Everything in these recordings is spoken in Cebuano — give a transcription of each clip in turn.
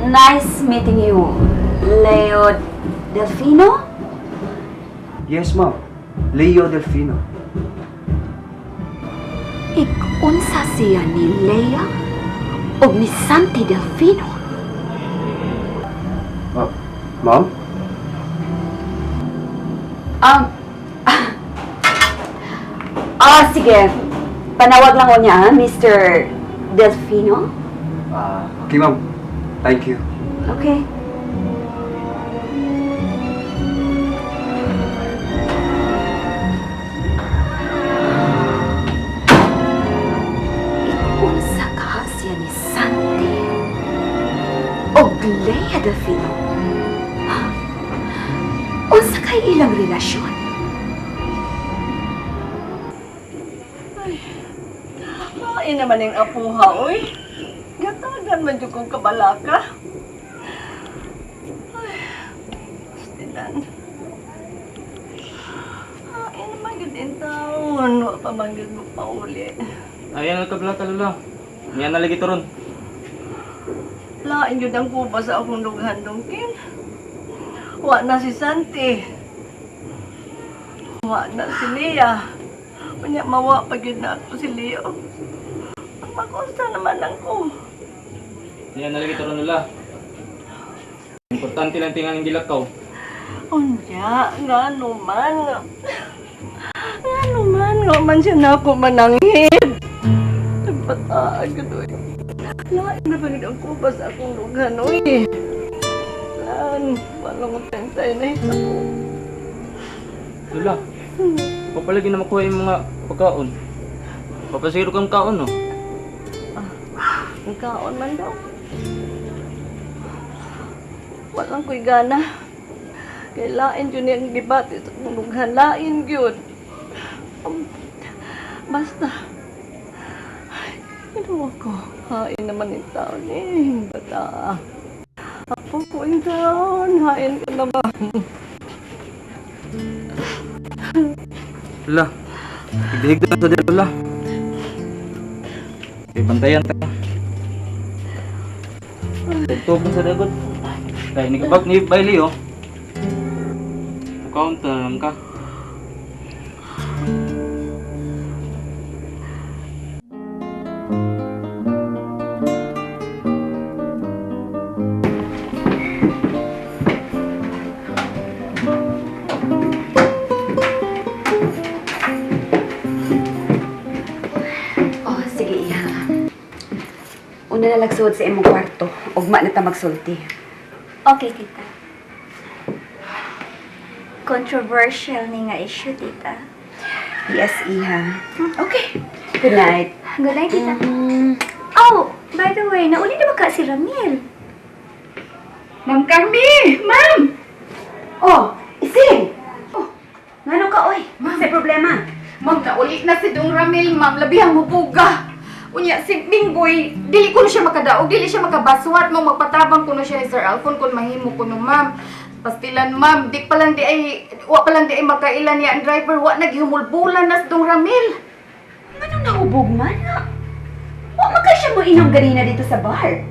Nice meeting you, Leo Delfino? Yes, ma'am. Leo Delfino. Ikunsa siya ni Lea o ni Santi Delfino? Ma'am? Sige. Panawag lang ko niya, ha, Mr. Delfino? Okay, ma'am. Thank you. Okay. Ikunsa ka siya ni Santi o Lea Delfino? Unsa kay ilang relasyon? Ay, naman yung apuha, oy. Gatagan man jud kong kabalaka. Ay, pastilan. Ay, naman gud in taon. Wa pa man gud mo pauli. Ayan ang kablata, Lola. Niya na lagi to ron. Lain jud ang kuba sa akong dughan dongkin. Wa na si Santi. Wa na si Lea. Unya mawa pa gyud na ako si Leo. Makunsa naman ang ko. Niya na lagi to ron, Lola. Importante lang tingnan ng gilakaw. Unya, nga man. Nga man, nga man siya na ako mananghid. Nagbataan ka doy. Lain na pa ang kuba sa akong dughan, uy. Lan, walang tentay na ito ko. Lola, papalagi na makuha yung mga pagkaon. Papasiro kang kaon, no? Ang kaon man daw. Walang ko'y gana. Kay lain yun yung gibati sa akong dughan. Lain yun. Basta. Ay, ginawa ko. Hain naman yung taon eh. Bata. Ako ko yung taon. Hain ka naman. Lola, higda-higda sa din, Lola. Kay bantayan ta. Tugtugin sa dagot. Kay nikabag ni Bailey, oh. Mukaon ta lang ka. Oh, sige, iha. Una na lagsuod sa imong kwarto. Ugma na ta magsulti. Okay, tita. Controversial ni nga issue, tita. Yes, iha. Okay. Good night. Good night, tita. Oh, by the way, nauli na ba ka si Ramil? Ma'am Carmi! Ma'am! Oh, ising! Oh, ngano ka, oy? Ma'am. Sa problema. Ma'am, nauli na si Dong Ramil, ma'am. Labihang mubuga. Unya, si Binggoy, dili ko na siya makadaog, dili siya makabaswat mo, magpatabang kuno siya ni Sir Alfon kung mahimo kuno, ma'am. Pastilan, ma'am, di pa lang di ay, wa pa lang di ay makailan niya ang driver, wa naghimulbulan na si Dong Ramil. Anong nahubog man? Wa man kay siya mo inom ganina dito sa bar.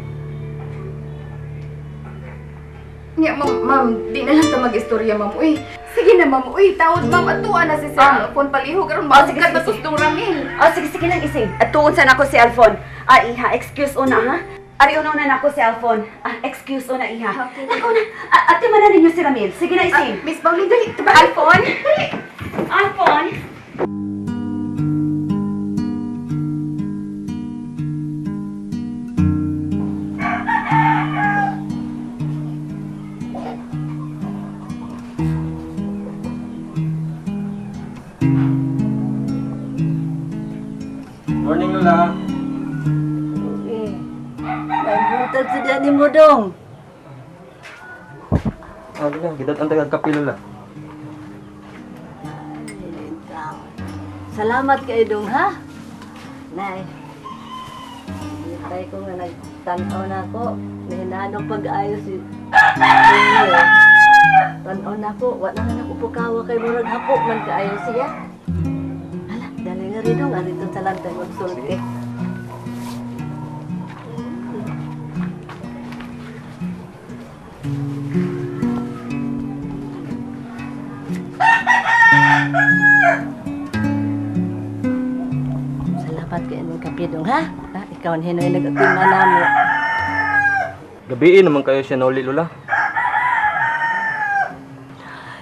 Nya, ma'am, ma'am, di na lang ta mag-istorya, ma'am. Uy, sige na, ma'am. Uy, tawod, ma'am, atuan na si Sir Alfon palihog aron Oh, sige, maugad na sige, to si Dong Ramil. Oh, sige, sige lang, ising. At tuon sana ako si Alfon. Ah, iha, excuse una, ha? Ari, una na ako si Alfon. Ah, excuse una, iha. Okay. Nakaw na. Ah, ate man na ninyo si Ramil. Sige na, ising. Ah, Miss Pauline, dali, taba. Alfon? Dali. Alfon? Morning, Lola. Eh, may butag sa diyan ni mo dong. Ah, Lola, gidat ang tagang kape, Lola. Salamat kay dong ha. Nay. Hintay ko nga nagtanaw na ako. Nahinanong pag-ayos si Tanaw na ako. Wala na ako pukawa kay murag hapo man kaayo siya. Hala, dali nga rin dong. Arito sa lantay magsulti. Salamat kay inyong kape dong, ha? Ha? Ikaw ang hinoy nag-atima namo. Gabiin naman kayo siya nauli, Lola.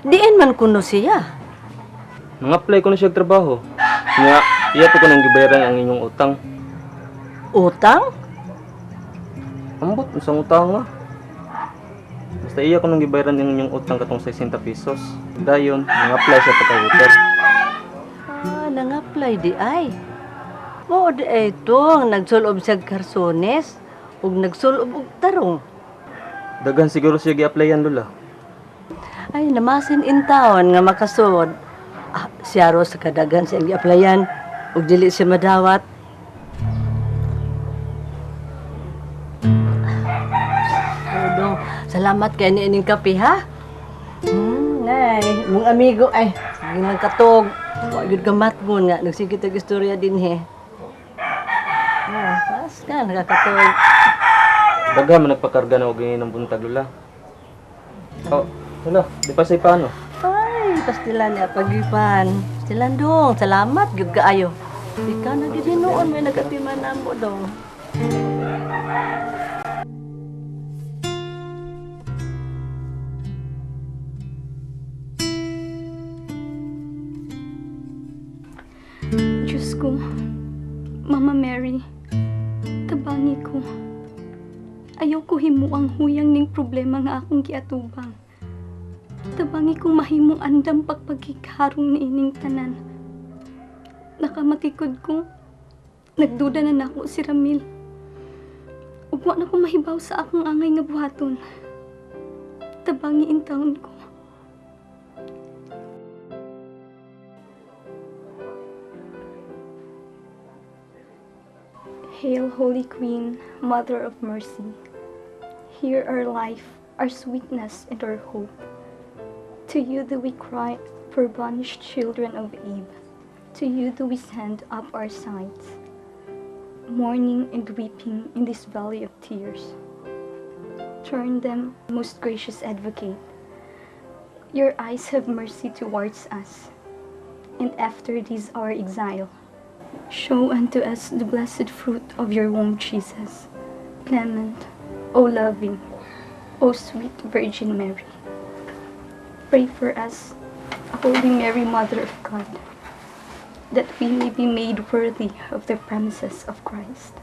Diin man kuno siya. Nang-apply ko na siya og trabaho. Nga, iya pa ko nang gibayaran ang inyong utang. Utang? Ambot, unsang utang nga. Basta iya ko nang gibayaran ang inyong utang katong 60 pesos. Dayon, nang-apply siya pagka-waiter. Ah, nang-apply di ay. Mao di ay ito ang nagsulob siya karsones ug nagsulob og tarong. Daghan siguro siya gi-applyan, Lola. Ay, namasin in taon nga makasud. Ah, siya ro sa kadagan siyang gi-applyan ug dili siya madawat. Oh, dong. Salamat kay niining kape, ha? Nay, mong amigo ay, sige lang katog. Wa gyud ka matngon nga nagsige tag istorya dinhi. Ah, pas ka nakakatog. Daghan man nagpakarga na og ng buntag, Lola. Oh, Lola, di pa say paano? Ay, pastilan niya pagipan. Pastilan dong, salamat gyud kaayo. Ikaw na gyud hinuon may nagatiman namo dong. Diyos ko, Mama Mary, tabangi ko. Ayaw ko himuang huyang ning problema nga akong giatubang. Tabangi kong mahimong andam pagpagkikaharong ni ining tanan. Nakamatikod ko, nagduda na nako si Ramil. Ug wa na ko mahibaw sa akong angay nga buhaton. Tabangi intawon ko. Hail, Holy Queen, Mother of Mercy. Hear our life, our sweetness, and our hope. To you do we cry, for banished children of Eve. To you do we send up our sighs, mourning and weeping in this valley of tears. Turn them, most gracious Advocate. Your eyes have mercy towards us, and after this our exile, show unto us the blessed fruit of your womb, Jesus. Clement, O loving, O sweet Virgin Mary. Pray for us, Holy Mary, Mother of God, that we may be made worthy of the promises of Christ.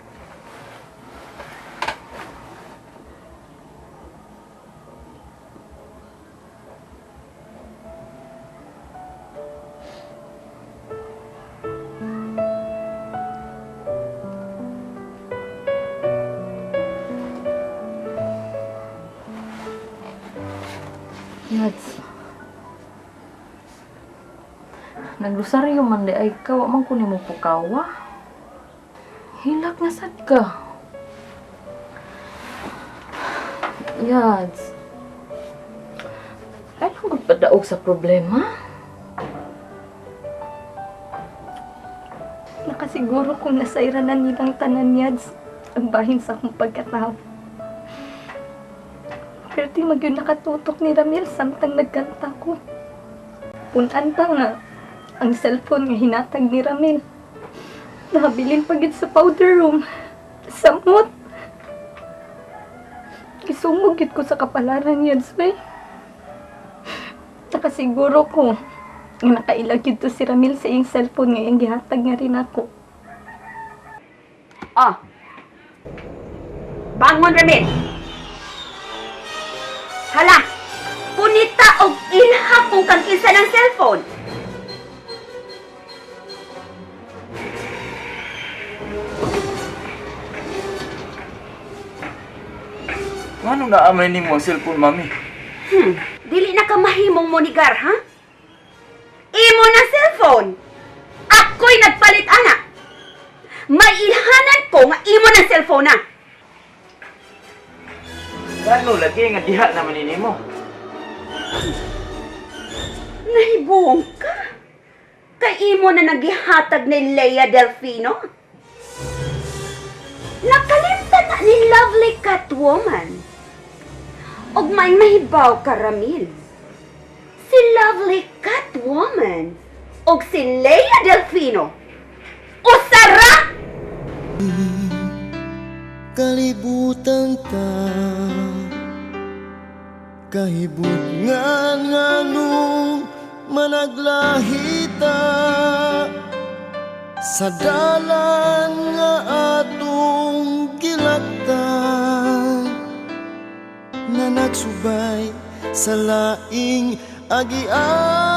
Yads. Nagrosaryo man di ay ka, wa man ko nimo pukawa. Hilak na sad ka. Yads. Ay lang magpadaog sa problema. Nakasiguro kung nasayra na nilang tanan yads ang bahin sa akong pagkatao. Pero di magyun nakatutok ni Ramil samtang nagkanta ko. Punan pa nga ang cellphone nga hinatag ni Ramil. Nabilin pa gid sa powder room. Samot. Gisumog gid ko sa kapalaran yads bay. Nakasiguro ko nga nakailag gid to si Ramil sa iyang cellphone nga iyang gihatag nga rin ako. Oh. Bangon, Ramil. Hala! Punita og ilha kung kang kinsa ng cellphone. Ngano naamay nimo ang cellphone, mami? Dili na ka mahimong monigar, ha? Imo na cellphone. Ako'y nagpalit, ana. May ilhanan ko nga imo na cellphone na. Ngano lagi nga diha naman ni nimo? Nahibuong ka. Kay imo na nagihatag ni Lea Delfino. Nakalimtan na ni lovely Catwoman. Og may mahibaw ka, Ramil. Si lovely Catwoman. Og si Lea Delfino, usara! Kalibutan ta kahibutngan nganong managlahita sa dalan nga atong gilaktan na nagsubay sa laing agian.